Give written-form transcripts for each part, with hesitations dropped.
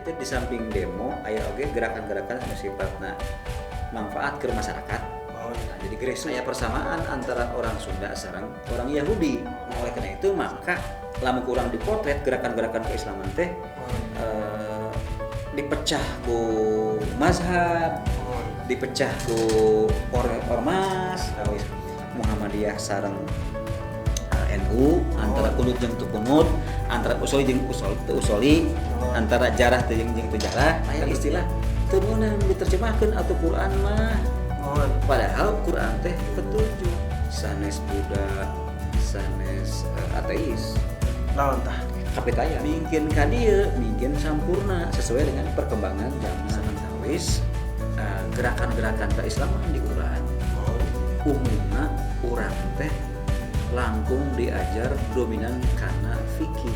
Itu di samping demo aya oge gerakan-gerakan anu sifatna manfaat ke masyarakat. Oh. Nah, jadi geresna aya persamaan antara orang Sunda sareng orang Yahudi. Nah, oleh karena itu maka lamun kurang dipotret gerakan-gerakan keislaman teh dipecah ku mazhab, dipecah ku ormas, awis Muhammadiyah sareng NU, antara kunut jeung teu kunut, antara usoli jeung usol teu usoli, antara jarah teu jeung teu jarah. Aya istilah teu meunang diterjemahkeun atuh Quran mah. Padahal Quran teh petunjuk sanes Buddha, sanes ateis. Naon tah? Kapitaya mungkin ka dieu, mungkin sampurna sesuai dengan perkembangan zaman. Tawis gerakan-gerakan keislaman di urang umumna urang teh langkung diajar dominan karena fikih.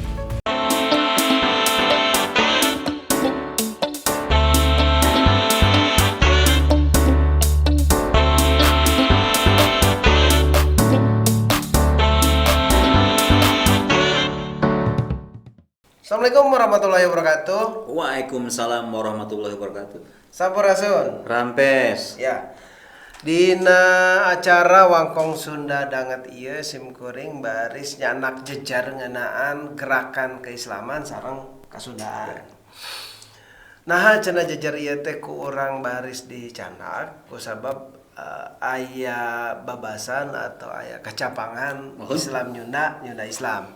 Assalamualaikum warahmatullahi wabarakatuh. Waalaikumsalam warahmatullahi wabarakatuh. Sampurasun. Rampes. Ya. Dina acara Wangkong Sunda Danget ieu simkuring baris nyanak jejar ngeunaan gerakan keislaman sareng kasundaan. Nah, cenah jejar ieu teh ku urang baris dicandak kusabab aya babasan atau aya kacapangan Islam Nyunda, Nyunda Islam.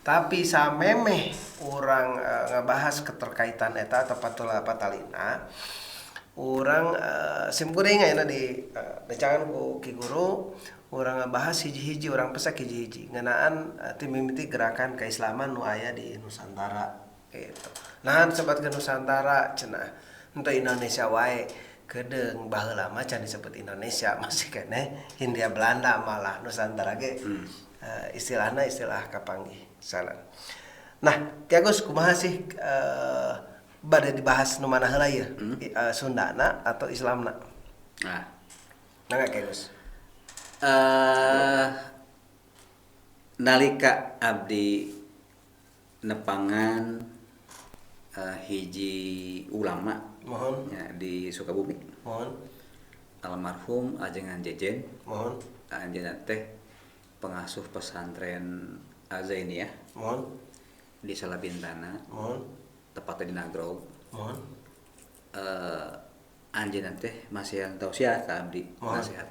Tapi samemeh urang ngabahas keterkaitan eta atau patula patalina, urang simkuring ayeuna di rencangan ku Ki Guru, urang ngabahas hiji-hiji, urang pesek hiji-hiji ngeunaan ti mimiti gerakan keislaman nu aya di Nusantara gitu. Nahan sebat ke Nusantara cenah henteu Indonesia wae, kedeung baheula mah can disebut Indonesia, masih keneh Hindia Belanda malah Nusantara ge. Istilahna istilah kapanggih sana. Nah, Ki Agus kumaha sih bade dibahas nu mana heula ieu? Sundana atau Islamna? Nah. Mangga Ki Agus. Nalika abdi nepangan hiji ulama mohon ya, di Sukabumi. Mohon. Almarhum Ajengan Jejen. Mohon. Anjeunna teh pengasuh pesantren Azainiyah. Mohon. Di Salabintana. Mohon. Tepatnya di Nagrog. Mohon. Anjeunna teh masihan tausiah ka abdi. Mohon. Nasihat.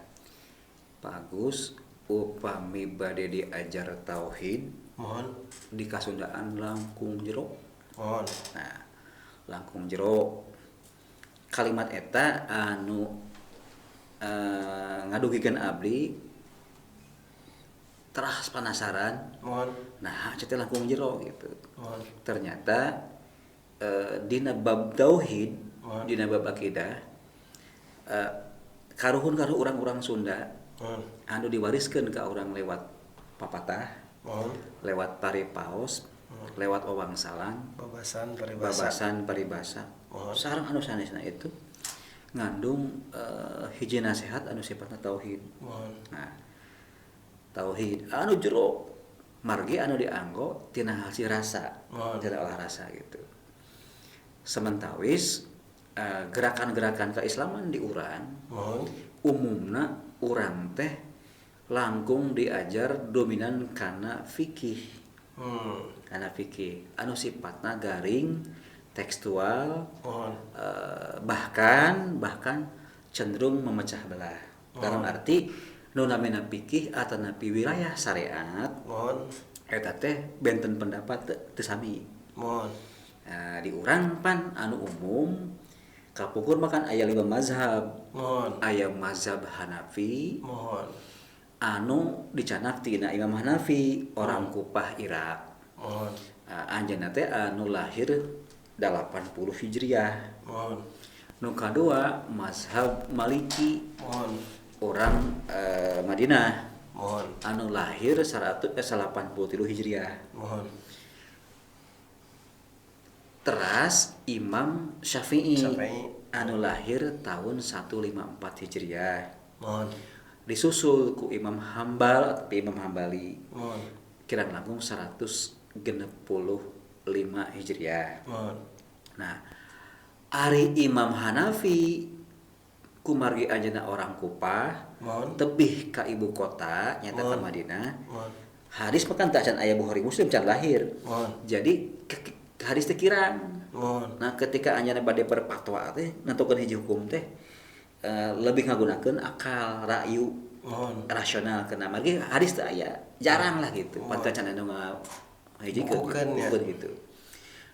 Pak Agus upami bade diajar tauhid. Mohon. Di kasundaan langkung jero. Mohon. Nah, langkung jero. Kalimat eta anu ngadugikeun abdi teras penasaran. Mohon. Nah, ceuk langkung jero gitu. Mohon. Ternyata dina bab tauhid, mohon, dina bab akidah, karuhun-karuh urang-urang Sunda. Mohon. Anu diwariskeun ka urang lewat papatah, mohon, lewat paripaos, mohon, lewat owang salang, babasan paribasa. Babasan paribasa. Mohon. Sareng anu sanesna itu ngandung hiji nasihat anu sifatna tauhid. Mohon. Nah, tauhid anu jero margi anu dianggo tina hasil rasa, tina olah rasa gitu. Sementawis gerakan-gerakan keislaman di urang, umumna urang teh langkung diajar dominan kana fikih. Kana fikih anu sifatna garing, tekstual, bahkan cenderung memecah belah. Dalam arti nu namina fikih atau napi wilayah syariat, eta teh benten pendapat teu sami. Mohon. Nah, di urang pan anu umum kapungkur mah kan aya 5 mazhab. Mohon. Aya mazhab Hanafi. Mohon. Anu dicanak tina Imam Hanafi, orang Kupah Irak. Mohon. Anjeunna teh anu lahir 80 Hijriah. Mohon. Nu kadua mazhab Maliki. Mohon. Orang Madinah. Mohon. Anu lahir 183 Hijriah. Mohon. Teras Imam Syafi'i. Anu lahir tahun 154 Hijriah. Mohon. Disusul ku Imam Hambal atau Imam Hambali. Mohon. Kirang langkung 165 Hijriah. Mohon. Nah, ari Imam Hanafi kumargi anjeunna orang Kupah tebih ka ibu kota nyata ka Madinah. Hadis mah kan teu acan aya Bukhari Muslim can lahir. Jadi hadis teh kirang. Nah, ketika anjeunna bade berfatwa teh nentukeun hiji hukum teh lebih ngagunakeun akal, ra'yu, rasional kena margi hadis teu aya, jarang lah gitu. Pan teu acan anu ngahijikeun gitu.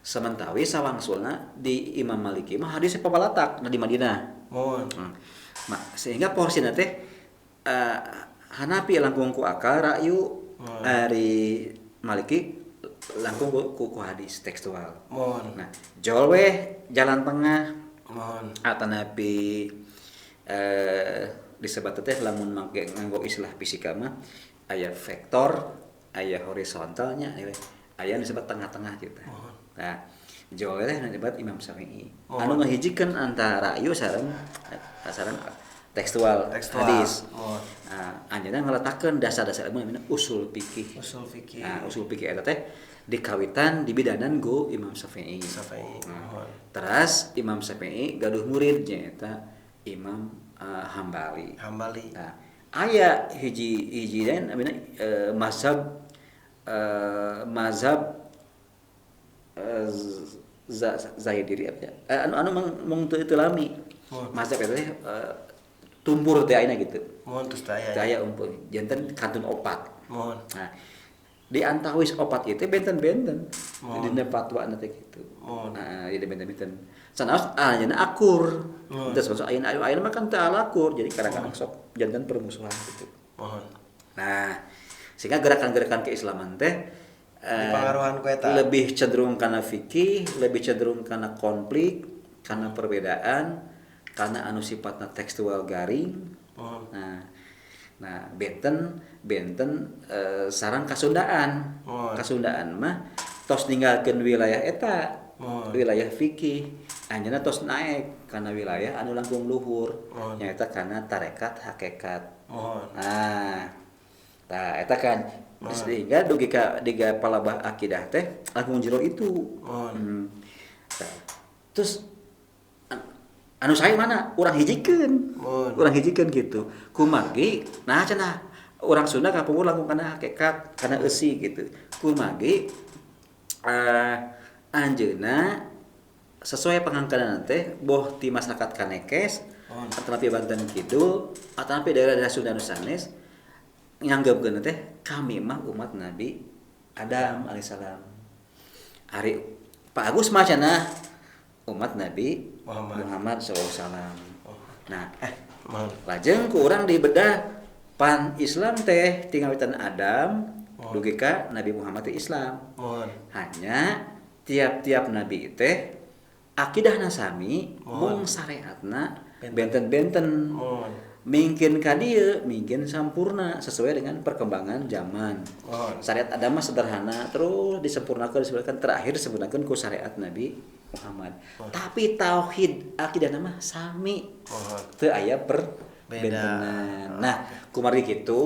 Sementara sawangsulna di Imam Maliki mah hadisnya pabalatak di Madinah. Sehingga porsina teh Hanafi langkung ku akal ra'yu, ari Maliki langkung ku hadis tekstual. Nah, jol weh jalan tengah. Atanapi disebut teh lamun make nganggo istilah fisika mah aya vektor, aya horizontalnya, aya disebut tengah-tengah gitu. Nah, jol teh disebut Imam Syafi'i. Anu ngahijikeun antara ra'yu sareng tekstual hadis. Nah, anjeunna ngaletakeun dasar-dasar ilmu namina usul fikih. Usul fikih. Nah, usul fikih eta teh dikawitan dibidanan go Imam Syafi'i. Nah, teras Imam Syafi'i gaduh murid nyaeta Imam Hambali. Nah, aya hiji dan namina mazhab Zahidiri apa ya? Anu mung teu lami. Mazhab eta teh tumbur teh ayeuna gitu. Mohon terus teh aya umpun. Janten kantun opat. Mohon. Nah, di antawis opat ieu teh benten-benten. Dina fatwana teh kitu. Nah, di benten-benten. Sanaos anjeunna akur. Terus masuk ayeuna ayeuna mah kan teu akur. Jadi kadang-kadang sok janten permusuhan gitu. Mohon. Nah, sehingga gerakan-gerakan keislaman teh dipengaruhan ku eta lebih cenderung karena fikih, lebih cenderung karena konflik, karena perbedaan, karena anu sifatna tekstual garing. Nah benten sarang kasundaan. Kasundaan mah tos ninggalkeun wilayah eta, wilayah fikih, anjeunna tos naek kana wilayah anu langkung luhur, nyaeta kana tarekat hakikat. Nah, eta kan sehingga dugi ka diga palabah akidah teh langkung jero itu. Nah, terus anu saya mana urang hijikeun. Urang hijikeun gitu. Kumargi nah cenah urang Sunda kapungkur langkung kana hakikat, kana eusi gitu. Kumargi anjeunna sesuai pangangkanan teh boh ti masyarakat Kanekes, atanapi Banten Kidul, atanapi daerah-daerah Sunda nu sanes nganggepkeun teh kami mah umat Nabi Adam alaihissalam. Ari Pak Agus mah cenah umat Nabi Muhammad sallallahu alaihi wasallam. Nah, lajeng ku urang dibedah pan Islam teh tingawitan Adam dugi ka Nabi Muhammad teh Islam. Hanya tiap-tiap nabi teh akidahna sami, mung syariatna benten-benten. Mungkin ka dieu, mungkin sampurna sesuai dengan perkembangan zaman. Syariat Adam mah sederhana, terus disempurnakan, terakhir disempurnakan ku syariat Nabi Muhammad. Tapi tauhid akidah mah sami. Teu aya perbentenan. Nah, kumargi kitu,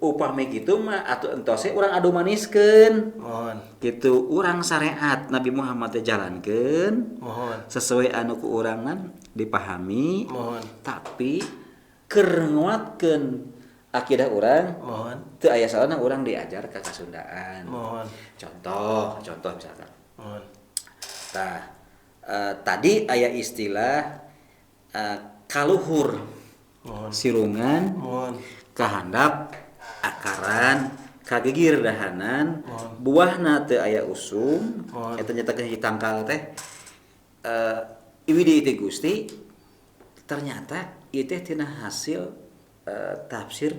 upami kitu mah atuh entos urang adu maniskeun. Kitu urang syariat Nabi Muhammad teh jalankeun. Sesuai anu ku urang man dipahami. Tapi keur nguatkeun akidah urang, teu aya salahna urang diajar ka kasundaan. Contoh misalkan. Tah, tadi aya istilah kaluhur, sirungan, kahandap, akaran, kagigir dahanan, buahna teu aya usum, eta nyatakeun hiji tangkal teh iwidi teh Gusti, ternyata ieu teh tina hasil tafsir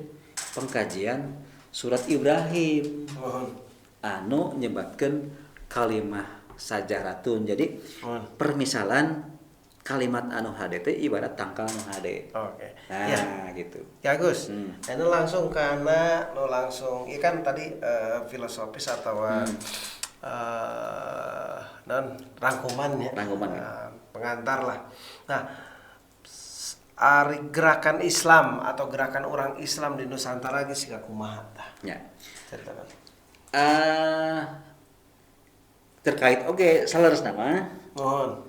pengkajian surat Ibrahim anu nyebatkeun kalimah sajaratun. Jadi permisalan kalimat anu hade teh ibarat tangkal nu hade. Oke. Nah, ya. Gitu. Ya Gus, ini langsung karena lo langsung, iya kan tadi filosofis atau non rangkuman ya. Rangkuman ya. Pengantar lah. Nah, ari gerakan Islam atau gerakan orang Islam di Nusantara geus siga kumaha tah? Ya. Ceritakan. Terkait oge saleresna mah Mohon.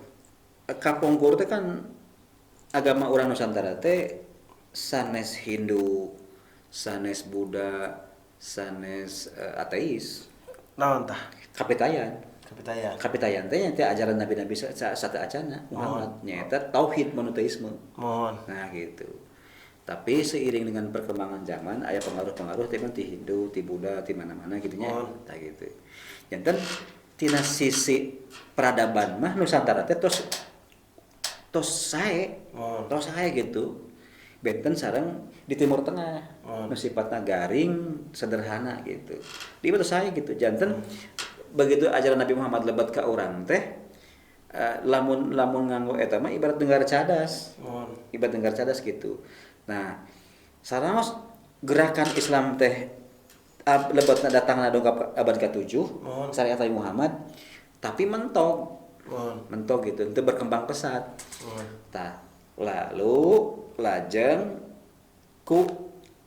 Kapungkur teh kan agama urang Nusantara teh sanes Hindu, sanes Buddha, sanes ateis. Naon tah? Kapitayan. Kapitayan. Kapitayan teh nya teh ajaran nabi-nabi sateuacanna Muhammad nyaeta tauhid monoteisme. Mohon. Nah gitu. Tapi seiring dengan perkembangan zaman aya pengaruh-pengaruh teh ti Hindu, ti Buddha, ti mana-mana gitu nya. Tah gitu. Janten tina sisi peradaban mah Nusantara teh tos tos sae, tos sae gitu. Benten sareng di Timur Tengah. Nu sifatna garing, sederhana gitu. Di tos sae gitu. Janten begitu ajaran Nabi Muhammad lebat ka urang teh lamun lamun nganggo eta mah ibarat dengar cadas. Ibarat dengar cadas gitu. Nah, sanaos gerakan Islam teh lebatna datangna dongkap abad ke-7 syariat Nabi Muhammad, tapi mentok. Mentok gitu, itu berkembang pesat. Tah, lalu lajeng ku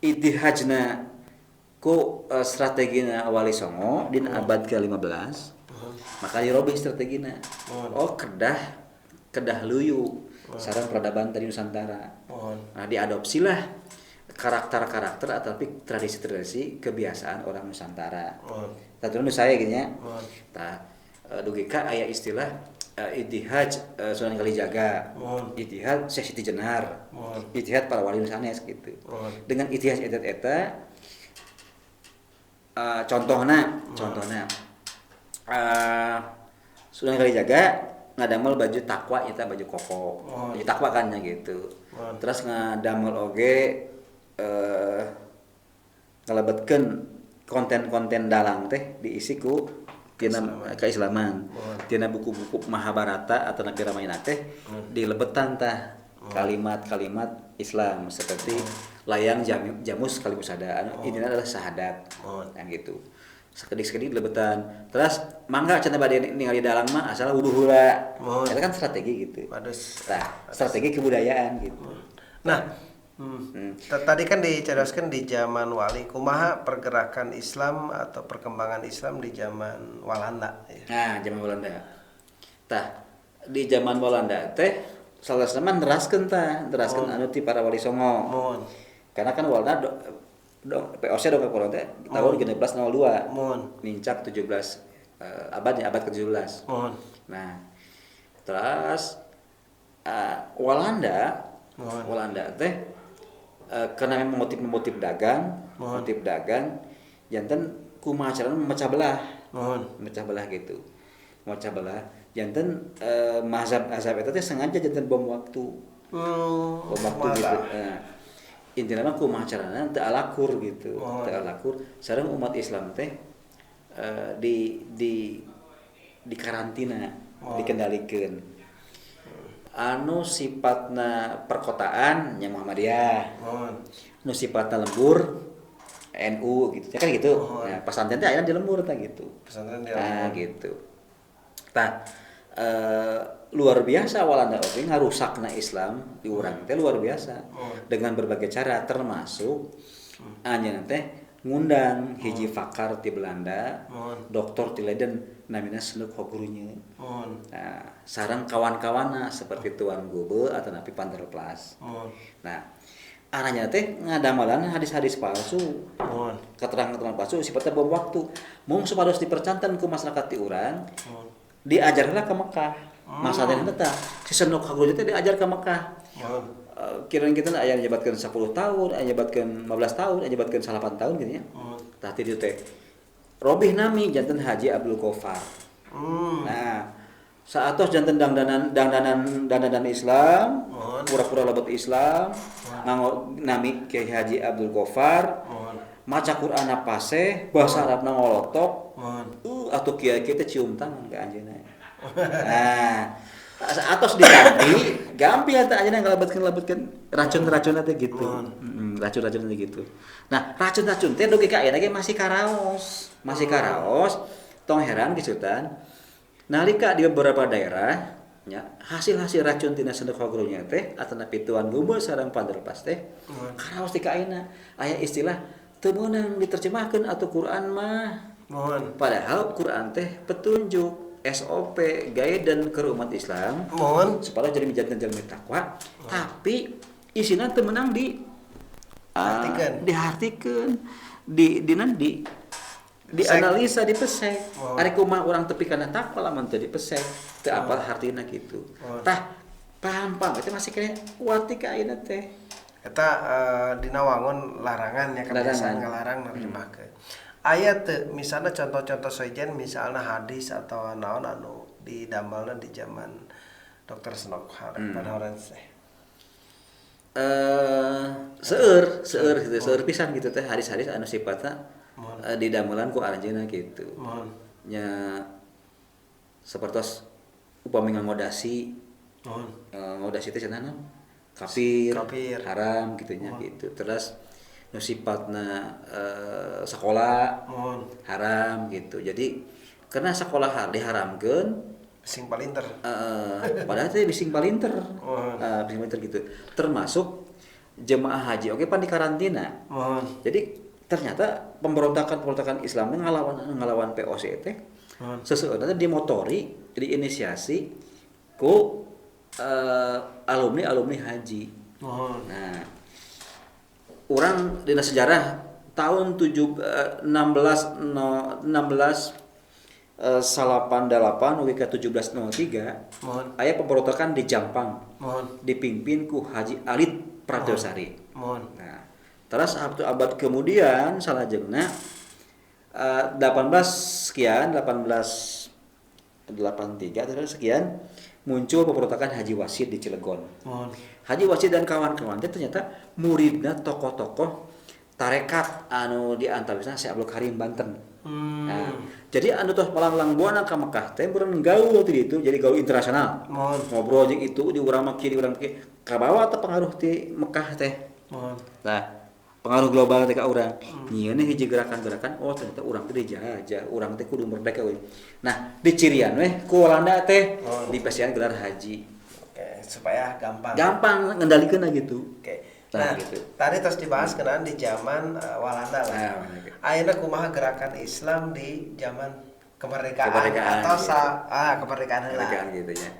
itihajna ku strategina Wali Songo dina abad ke-15. Maka dirobih strategina. Oh, kedah kedah luyu sareng peradaban tadi Nusantara. Nah, diadopsilah karakter-karakter atau tradisi-tradisi kebiasaan orang Nusantara. Tah nu saya gini nya. Tah dugi ka aya istilah Ijtihad Sunan Kalijaga, Ijtihad Syekh Siti Jenar, Ijtihad para wali sanes gitu. Dengan ijtihad eta contohna contohna Sunan Kalijaga ngadamel baju takwa eta baju koko. Baju takwa kan nya gitu. Terus ngadamel oge ngalebetkeun konten-konten dalang teh diisi ku tina keislaman. Tina buku-buku Mahabharata atau Nabi Ramayana teh dilebetan tah kalimat-kalimat Islam seperti layang jamus kalimusada anu intinya adalah syahadat. Yang gitu. Sekedik-sekedik dilebetan. Terus mangga cenah bade ningali dalang mah asal wuduh heula. Eta kan strategi gitu. Tah, strategi kebudayaan gitu. Nah, tadi kan diceritakan di zaman Wali, kumaha pergerakan Islam atau perkembangan Islam di zaman Walanda ya? Nah, zaman Walanda. Tah, di zaman Walanda teh salah satu neraskeun tah, neraskeun anu ti para Wali Songo. Karena kan Walanda VOC dong ke teh tahun 1602. Nincak 17 abadnya abad ke-17. Nah, terus Walanda Walanda teh karena memang motif-motif dagang, motif dagang janten kumaha carana memecah belah. Memecah belah gitu. Memecah belah janten mazhab-mazhab eta teh sengaja janten bom waktu. Bom waktu gitu. Nah, intinya mah kumaha carana teu alakur gitu. Teu alakur sareng umat Islam teh di karantina, dikendalikeun. Anu sifatna perkotaan nya Muhammadiyah. Anu sifatna lembur NU gitu. Ya kan gitu. Nah, pesantren teh aya di lembur tah gitu. Pesantren di lembur. Nah, gitu. Tah luar biasa Walanda oge ngarusakna Islam di urang teh luar biasa. Dengan berbagai cara termasuk anjeunna teh ngundang hiji pakar ti Belanda, doktor ti Leiden namina Snouck Hurgronje. Nah, sareng kawan-kawanna seperti Tuan Gube atau Napi Van der Plas. Nah, arahnya teh ngadamalan hadis-hadis palsu. Keterangan-keterangan palsu sifatnya bom waktu. Mung supados dipercanten ku masyarakat ti urang, diajarlah ke Mekah. Masalahnya teh si Snouck Hurgronje teh diajar ke Mekah. Kirang kita aya nyebatkeun 10 tahun, aya nyebatkeun 15 tahun, aya nyebatkeun 8 tahun gitu nya. Tah ti dieu teh robih nami janten Haji Abdul Ghaffar. Nah, saatos janten dangdanan dangdanan dandanan Islam, pura-pura lebet Islam, nganggo nami Kiai Haji Abdul Ghaffar. Maca Qur'anna paseh, bahasa Arabna ngolotok. Atuh kiai kieu teh cium tangan ka anjeunna. Nah, atos diganti, gampil teh anjeunna ngalebetkeun-lebetkeun racun-racunna teh gitu. Racun-racun teh gitu. Nah, racun-racun teh dugi ka ayeuna ge masih karaos, masih karaos. Tong heran kisutan. Nalika di beberapa daerah nya hasil-hasil racun tina Snouck Hurgronje teh atanapi Tuan Gumul sareng Van der Plas teh karaos di ka ayeuna. Aya istilah teu meunang diterjemahkeun atuh Quran mah. Padahal Quran teh petunjuk. SOP guidance ke umat Islam Mohon. supaya jadi mijanten jalmi takwa, tapi isina teu meunang di Hartikeun. Dihartikeun, di dina di dianalisa, dipesek. Oh. Ari kumaha urang tepi kana takwa lamun teu dipesek, teu apal hartina gitu. Oh. Tah, paham-paham itu masih kena kuat ti ka ayeuna teh. Eta dina wangun larangan ya kebiasaan Larangan. ngalarang nerjemahkeun. Aya teu misalnya contoh-contoh sejen misalnya hadis atau naon anu didamelna di zaman Dr. Snouck Van Hourense teh. Seueur, seueur gitu, seueur pisan gitu teh hadis-hadis anu sifatna didamelan ku aranjeunna gitu. Mohon. Nya sapertos upami ngangodasi Mohon. Ngodasi teh cenah naon? Kafir, Kafir. Haram gitu nya gitu. Terus nu sifatna sekolah Mohon. haram gitu. Jadi karena sekolah diharamkeun Sing palinter. Padahal teh bising palinter. Oh. Bising palinter gitu. Termasuk jemaah haji oke pan di karantina. Mohon. Jadi ternyata pemberontakan-pemberontakan Islamnya ngalawan ngalawan VOC teh seseueurna teh dimotori, diinisiasi ku alumni-alumni haji. Mohon. Nah, orang dina sejarah tahun 7 16 no, 16 88 dugi ka 1703 Mohon. aya pemberontakan di Jampang Mohon. dipimpin ku Haji Alit Pratosari. Mohon. Nah, terus satu abad kemudian salajengna 18 sekian 1883 terus sekian muncul pemberontakan Haji Wasid di Cilegon. Mohon. Haji Wasid dan kawan-kawan teh ternyata muridna tokoh-tokoh tarekat anu di antawisna Syekh Abdul Karim Banten. Nah, jadi anu tos palanglang buana ka Mekah teh beureun gaul ti ditu jadi gaul internasional. Mohon. Ngobrol jeung itu di urang mah kieu di urang kieu kabawa teh pengaruh ti Mekah teh. Mohon. Nah, pengaruh global teh ka urang. Nyieun hiji gerakan-gerakan oh ternyata urang teh dijajah, urang teh kudu merdeka we. Nah, di cirian weh ku Walanda teh dipasihan gelar haji. Oke, supaya gampang. Gampang ngendalikeun gitu. Oke. Nah, Nah, gitu. tadi terus dibahas kenaan di zaman Walanda lah. Nah, gitu. Ayeuna kumaha gerakan Islam di zaman kemerdekaan, Kemerdekaan, atau gitu. Kemerdekaan heula. Kemerdekaan gitu ya.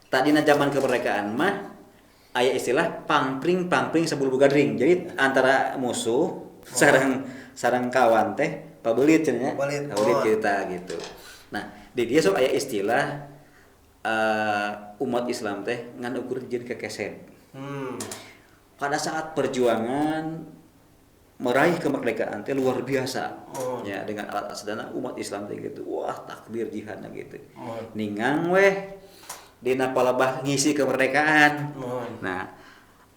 Tadina zaman kemerdekaan mah aya istilah pangpring pangpring sebelum gadring. Jadi antara musuh sareng sareng kawan teh pabelit cenah nya. Pabelit, Pabelit oh. kita gitu. Nah, di dia sok aya istilah umat Islam teh ngan ukur jeung kekeset. Pada saat perjuangan meraih kemerdekaan teh luar biasa. Oh. Ya, dengan alat sederhana umat Islam teh gitu. Wah, takbir jihadna gitu. Oh. Ningang weh dina palebah ngisi kemerdekaan. Oh. Nah,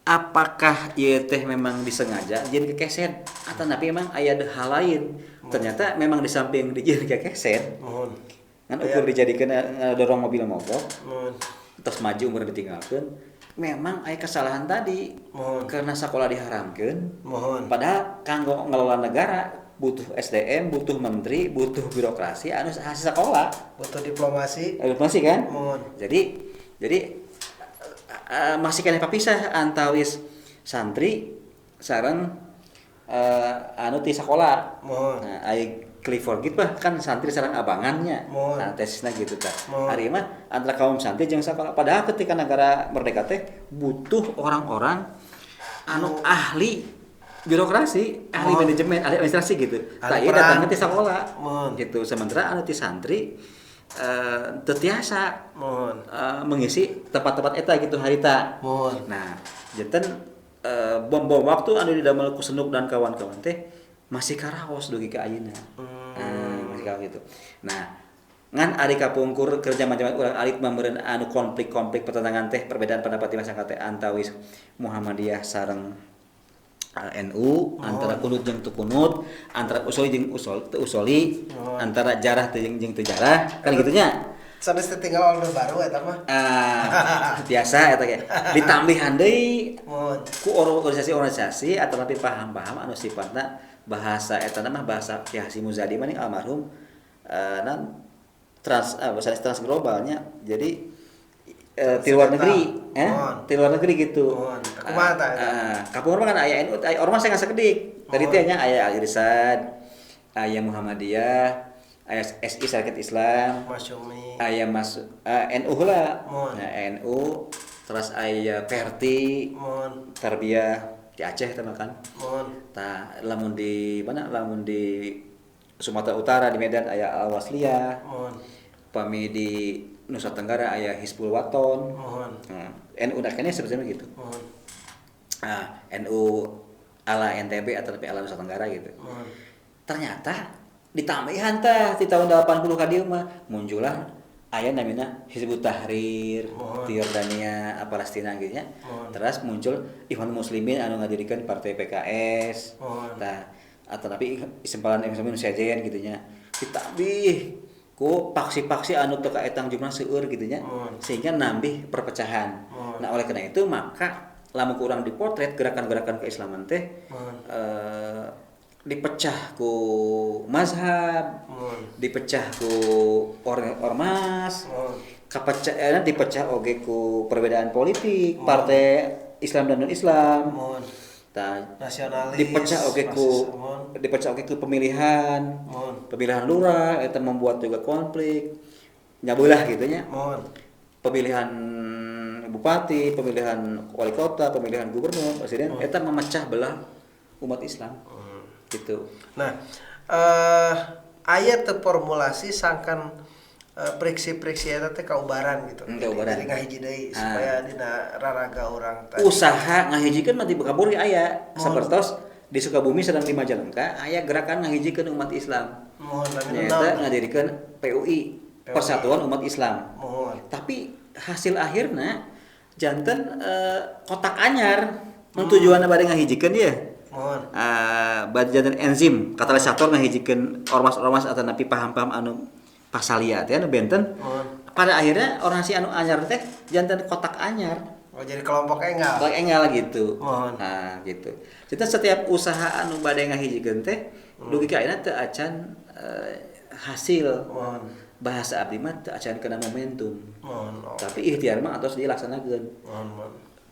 apakah ieu teh memang disengaja jeung kekeset atau tapi memang aya hal lain? Ternyata memang di samping dijieun kekeset, Mohon. ngan ukur dijadikeun dorong mobil mogok, Mohon. terus maju umur ditinggalkeun. Memang aya kesalahan tadi. Mohon. Karena sekolah diharamkeun. Mohon. Padahal kanggo ngelola negara butuh SDM, butuh menteri, butuh birokrasi anu hasil sekolah. Butuh diplomasi. Masih kan? Mohon. Jadi masih kena papisah antawis santri sareng anu ti sekolah. Mohon. Nah, ai Clifford gitu mah kan santri sareng abangannya. Mohon. Nah, tesisna gitu tah. Mohon. Ari mah antara kaum santri jeung sekolah. Padahal ketika negara merdeka teh butuh orang-orang anu ahli birokrasi, ahli Mohon. manajemen, ahli administrasi gitu. Ahli Tah ieu perang. datangna ti sekolah. Mohon. Gitu. Sementara anu ti santri teu tiasa Mohon. mengisi tempat-tempat eta gitu harita. Mohon. Nah, janten bom-bom waktu anu didamel ku Snouck dan kawan-kawan teh masih karaos dugi ka ayeuna. Nah, masih karaos gitu. Nah, ngan ari kapungkur keur zaman-zaman urang alit mah meureun anu konflik-konflik pertentangan teh perbedaan pendapat di masyarakat teh antawis Muhammadiyah sareng NU, antara kunut jeung teu kunut, antara usoli jeung usol teu usoli, antara jarah teu jeung teu jarah, kan gitu nya. Sanes teh tinggal Orde Baru eta mah. Ah, biasa eta ge. Ditambihan deui Mohon. ku organisasi-organisasi atau tapi paham-paham anu sifatna bahasa eta mah bahasa Ki Hasyim Muzadi mah ning almarhum nan trans bahasa trans globalnya. Jadi ti luar negeri, Mohon. ti luar negeri gitu. Mohon. Kumaha tah eta? Kapungkur mah kan aya NU, aya ormas yang sakedik. Tadi teh nya aya Al Irsyad, aya Muhammadiyah, Aya SI Sarekat Islam, Masyumi. Aya mas NU heula. Mohon. Nah, NU terus aya Perti. Mohon. Tarbiyah di Aceh teh kan. Mohon. Tah lamun di mana, lamun di Sumatera Utara di Medan aya Al-Wasliyah. Mohon. Pami di Nusa Tenggara aya Hizbul Waton. Mohon. Nah, NU nakene sebenarnya gitu. Mohon. Nah, NU ala NTB atau ala Nusa Tenggara gitu. Mohon. Ternyata ditambahan tah di tahun 80 ka dieu mah muncullah aya namina Hizbut Tahrir di Yordania, Palestina gitu nya. Terus muncul Ikhwan Muslimin anu ngadirikan partai PKS. Tah atau tapi sempalan Ikhwan Muslimin sejen gitu nya. Ditambih ku paksi-paksi anu teu kaetang jumlah seueur gitu nya. Sehingga nambih perpecahan. Nah, oleh karena itu maka lamun kurang dipotret gerakan-gerakan keislaman teh dipecah ku mazhab, dipecah ku ormas, kapecah dipecah oge ku perbedaan politik, partai Islam dan non Islam, nasionalis, dipecah oge ku dipecah oge ku pemilihan, pemilihan lurah, eta membuat juga konflik, nyabelah gitu nya, pemilihan bupati, pemilihan wali kota, pemilihan gubernur, presiden, eta memecah belah umat Islam. Gitu. Nah, aya teu formulasi sangkan priksi-priksi eta teh kaubaran gitu. Kaubaran. Jadi ngahiji deui supaya dina raraga urang tadi. Usaha ngahijikeun mah di kabur aya. Sapertos di Sukabumi sareng di Majalengka aya gerakan ngahijikeun umat Islam. Mohon nyaeta ngadirikeun PUI, Persatuan Umat Islam. Mohon. Tapi hasil akhirna janten kotak anyar. Mun tujuanna bade ngahijikeun ieu. Bade janten enzim katalisator ngahijikeun ormas-ormas atau napi paham-paham anu pasalia teh anu benten. Pada akhirnya orang si anu anyar teh janten kotak anyar. Oh, jadi kelompok enggal. Kelompok enggal gitu. Nah, gitu. Jadi setiap usaha anu bade ngahijikeun teh dugi ka ayeuna teu acan hasil. Bahasa abdi mah teu acan kena momentum. Tapi ikhtiar mah atos dilaksanakeun.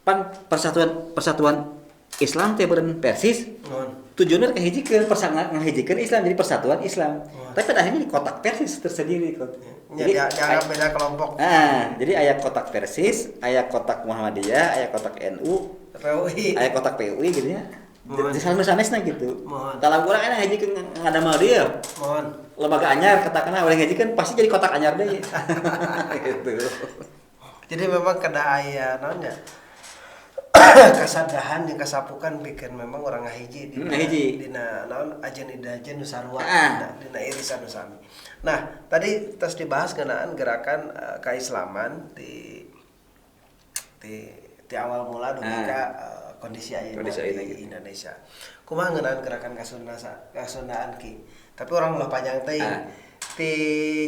Pan persatuan Islam teh beureun Persis. Tujuannya ngahijikeun, ngahijikeun Islam jadi persatuan Islam. Tapi pada akhirnya di kotak Persis tersendiri kok. Jadi dianggap beda kelompok. Nah, jadi aya kotak Persis, aya kotak Muhammadiyah, aya kotak NU, PUI, aya kotak PUI gitu nya. Di sanes-sanesna gitu. Kalau urang aya ngahijikeun ngadamel dieu. Lembaga anyar katakanlah urang ngahijikeun pasti jadi kotak anyar deui. Gitu. Jadi memang kada aya naon nya? Kasadahan jeung kasapukan bikin memang orang ngahiji dina dina naon ajen idajen nu sarua dina irisan nu sami. Nah, tadi tos dibahas ngeunaan gerakan keislaman di awal mula dugi ka kondisi ayeuna di Indonesia. Kumaha ngeunaan gerakan kasundaan ki? Tapi orang ulah panjang teh. Di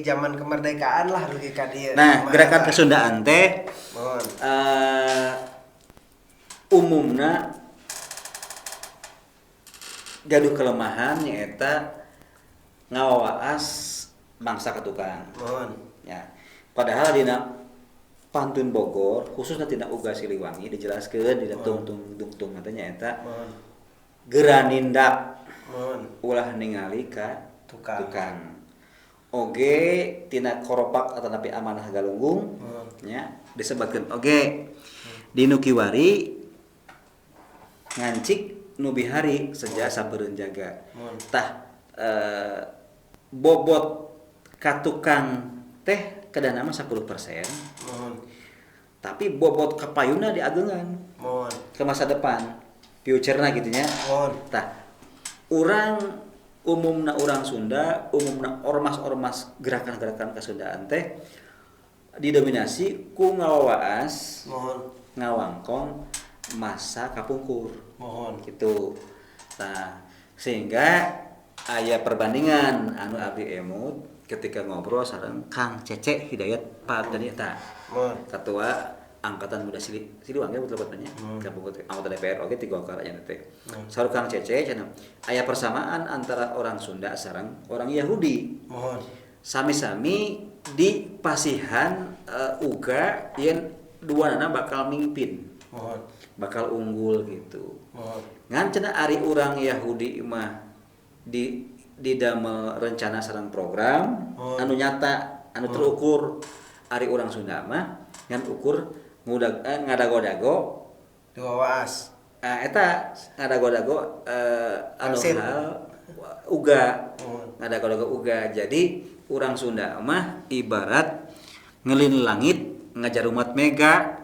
zaman kemerdekaan lah dugi ka dieu. Nah, gerakan kasundaan teh umumna gaduh kelemahan nyaeta ngawaas bangsa ketukang. Ya. Padahal dina Pantun Bogor khususnya tina Uga Siliwangi dijelaskeun dina tungtung tungtung katanya eta geura nindak ulah ningali ka tukang. Oge tina koropak atanapi amanah galunggung nya disebutkeun oge di nu kiwari ngancik nu bihari seja sampeureun jaga. Tah bobot ka tukang teh kedana mah 10%. Tapi bobot kapayuna diagengan. Ke masa depan, future-na gitu nya. Tah urang umumna urang Sunda, umumna ormas-ormas gerakan-gerakan kasundaan teh didominasi ku ngawaas, ngawangkong masa kapungkur. Gitu. Nah, sehingga aya perbandingan anu abdi emut ketika ngobrol sareng Kang Cece Hidayat Pak Abdi eta. Ketua Angkatan Muda Siliwangi betul betulnya. Kapungkur anggota DPR oge ti Golkar nya teh. Saur Kang Cece cenah aya persamaan antara orang Sunda sareng orang Yahudi. Sami-sami di pasihan uga yen duanana bakal mimpin. Bakal unggul gitu. Ngan cenah ari urang Yahudi mah di didamel rencana sareng program anu nyata, anu terukur. Ari urang Sunda mah ngan ukur ngudag ngadago-dago Diwawaas. Eta ngadago-dago anu hal uga. Ngadago-dago uga. Jadi urang Sunda mah ibarat ngelin langit ngajarumat mega.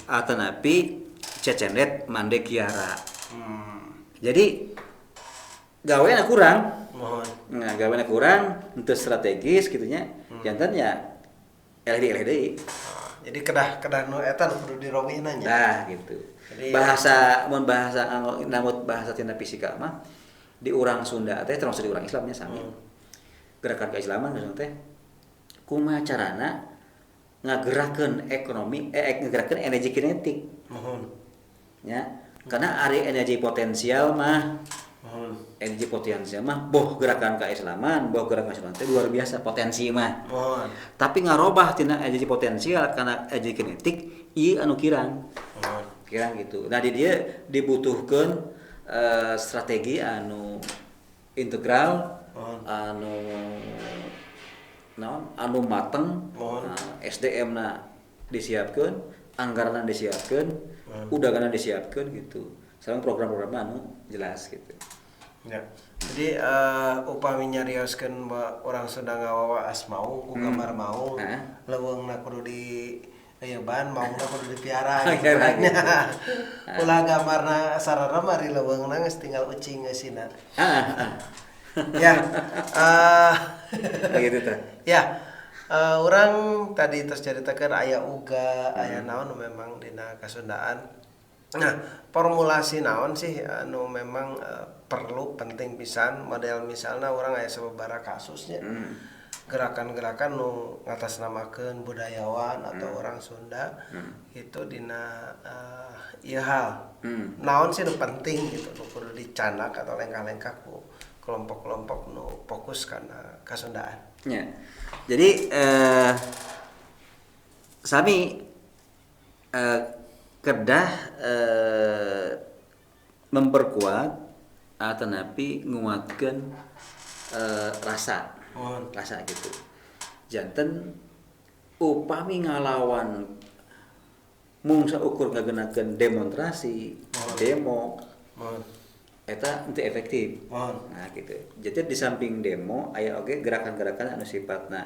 Atanapi cecendet mande kiara. Jadi gawena kurang. Nah, gawena kurang untuk strategis gitunya. Jantan ya eleh deui. Jadi kedah nu eta nu kudu dirobihna nya. Nah, gitu. Jadi, bahasa mun bahasa namut bahasa tina fisika mah di urang Sunda teh termasuk di urang Islamnya sami. Gerakan keislaman maksudna teh kumaha carana ngagerakeun ekonomi ngagerakeun energi kinetik. Mohon. Ya, karena ari energi potensial mah energi potensial mah boh gerakan keislaman, boh gerakan keislaman teh luar biasa potensi mah. Mohon. Tapi ngarobah tina energi potensial karena energi kinetik ieu anu kirang. Mohon. Kirang gitu. Nah, di dia dibutuhkeun strategi anu integral, anu naon, anu mateng, nah, SDM na disiapkeun, anggaran disiapkeun, udagana disiapkeun gitu. Sareng program-program anu jelas gitu. Ya. Jadi upami nyarioskeun orang Sunda ngawawaas maung ku gambar maung, leuweungna kudu di leuban, maungna kudu dipiara gitu. Ulah gambarna sararem ari leuweungna geus tinggal ucing geusina. Ya. Gitu tah. Ya. Urang tadi tos caritakeun aya uga, aya naon memang dina kasundaan. Nah, formulasi naon sih anu memang perlu penting pisan model misalnya orang aya sababaraha kasusnya. Gerakan-gerakan nu ngatasnamakeun budayawan atau orang Sunda itu dina ieu hal. Naon sih nu penting gitu nu kudu dicanak atau lengkah-lengkah ku kelompok-kelompok nu fokus kana kasundaan. Ya. Jadi sami kedah memperkuat atanapi nguatkeun rasa. Rasa gitu. Janten upami ngalawan mung saukur ngagenakeun demonstrasi, demo. Eta henteu efektif. Nah gitu. Jadi di samping demo aya oge gerakan-gerakan anu sifatna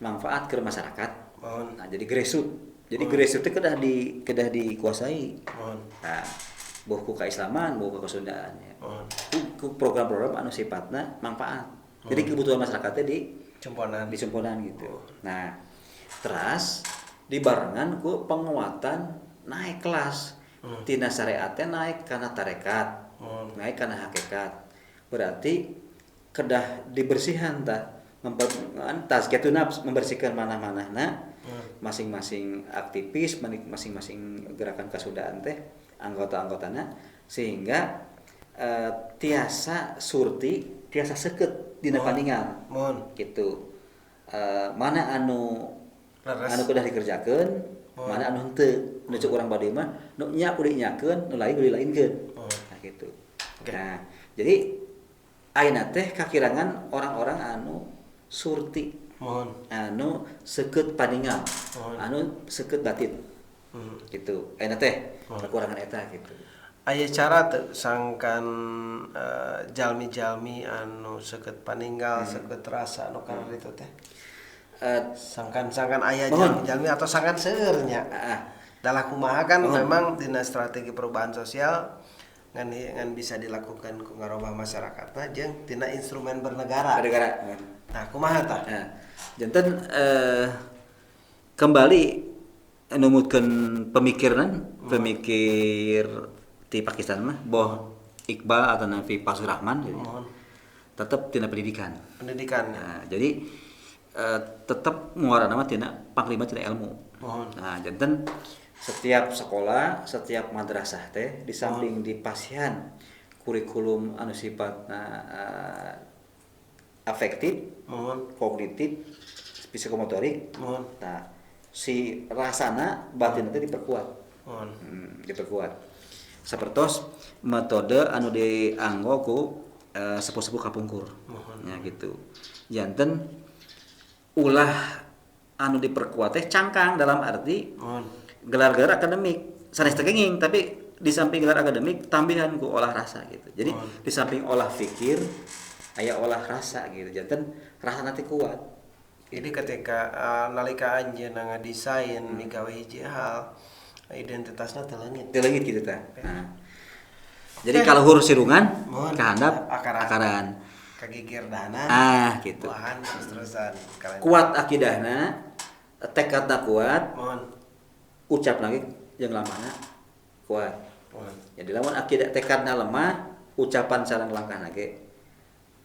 manfaat ke masyarakat. Nah, jadi grassroots. Jadi grassroots teh kedah dikuasai. Nah, boh ku keislaman, boh ku kesundaan ya. Ku program-program anu sifatna manfaat. Jadi kebutuhan masyarakatnya di cumponan gitu. Nah, teras dibarengan ku penguatan naik kelas. Tina syariatnya naik karena tarekat. Naik karena hakikat. Berarti kedah dibersihan tah, tazkiyatun nafs, membersihkan manah-manahna masing-masing aktivis, masing-masing gerakan kasundaan teh anggota-anggotana sehingga tiasa surti, tiasa seukeut dina paningal. Gitu. Mana anu anu kedah dikerjakeun, mana anu henteu. Nu cek urang bade mah nu nya kudu nyakeun, nu lain kudu dilainkeun. Nah gitu. Okay. Nah, jadi ayeuna teh kakirangan orang-orang anu surti, anu seukeut paningal, anu seukeut batin. Gitu. Ayeuna teh kekurangan eta gitu. Aya cara teu sangkan jalmi-jalmi anu seukeut paninggal, seukeut rasa anu karena itu teh. Sangkan-sangkan aya jalmi-jalmi atau sangkan seueur nya. Dalah kumaha kan memang dina strategi perubahan sosial ngan bisa dilakukan ku ngarobah masyarakatna jeung tina instrumen bernegara. Nah, kumaha tah? Nah, janten kembali numutkeun pemikiran, pemikir di Pakistan mah boh Iqbal atau Nafi Fazlur Rahman gitu. Tetep tina pendidikan. Pendidikan. Nah, jadi tetep muarana mah tina panglima tina ilmu. Nah, janten setiap sekolah, setiap madrasah teh di samping dipasihan kurikulum anu sifatna afektif, kognitif, psikomotorik. Nah, si rasana batin teh diperkuat. Diperkuat. Sapertos metode anu dianggo ku Sepuh-sepuh kapungkur. Ya gitu. Janten ulah anu diperkuat teh cangkang dalam arti gelar-gelar akademik sanes teu kenging, tapi di samping gelar akademik tambahan ku olah rasa gitu. Jadi di samping olah pikir aya olah rasa gitu. Janten rasa nanti kuat. Jadi ketika nalika anjeunna ngadesain migawe hiji hal, identitasna teu leungit. Teu leungit gitu tah. Nah. Jadi kaluhur sirungan, Muhun. Ka handap Akaran. akaran. Kagigirdanan. Ah, gitu. Buahan terus-terusan. Kalian. Kuat akidahna, tekadna kuat, ucap lagi yang lamana kuat. Jadi lamun akidah tekadna lemah, ucapan sareng langkahna ge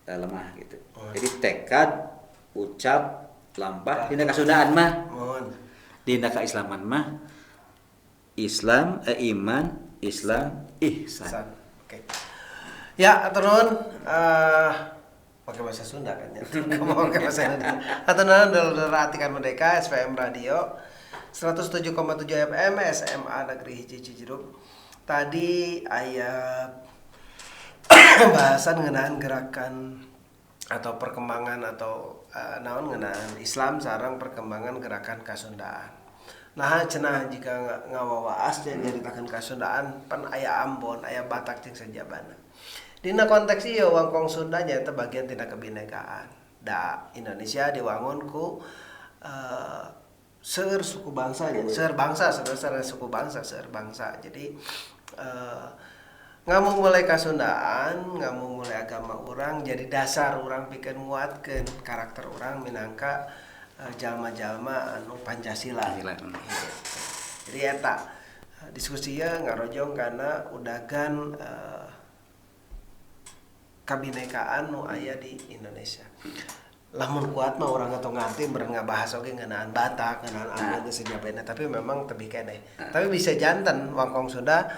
lemah gitu. Jadi tekad, ucap, lampah dina kasundaan mah. Dina kaislaman mah Islam, iman, Islam, ihsan. Ihsan. Oke. Ya, hatur nuhun, pakai bahasa Sunda kan ya. Kamu pakai bahasa Indonesia. Hatur nuhun dulur Atikan Merdeka SPM Radio 107,7 FM SMA Negeri Hiji Cijeruk. Tadi aya bahasan ngeunaan gerakan atau perkembangan atau naon ngeunaan Islam sareng perkembangan gerakan Kasundaan. Nah, cenah jika ngawawaas dan nyaritakeun Kasundaan pan aya Ambon, aya Batak jeung sajabana. Dina konteks ieu Wangkong Sunda nyaeta bagian tina kebinekaan. Da Indonesia diwangun ku seueur suku bangsa nya, seueur bangsa sebenarnya suku bangsa, seueur bangsa. Jadi ngamumule Kasundaan, ngamumule agama urang jadi dasar urang pikeun nguatkeun karakter urang minangka jalma-jalma anu Pancasila. Pancasila. Gitu. Jadi eta diskusi ieu ngarojong kana udagan kabinekaan nu aya di Indonesia. Lamun kuat mah urang atau ngarti meureun ngabahas oge ngeunaan Batak, ngeunaan Ambon geus sajabana, tapi memang tebih keneh. Tapi bisa janten Wangkong Sunda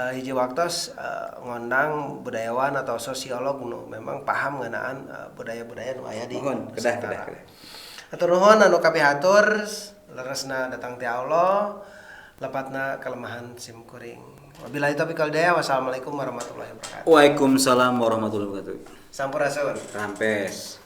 hiji waktos ngondang budayawan atau sosiolog nu memang paham ngeunaan budaya-budaya nu aya di Mohon, kedah, Nusantara. Kedah, kedah. Hatur nuhun anu kapihatur, leresna datang ti Allah, lepatna kelemahan sim kuring. Wabillahi taufiq wal hidayah. Wassalamualaikum warahmatullahi wabarakatuh. Waalaikumsalam warahmatullahi wabarakatuh. Sampurasun. Rampes.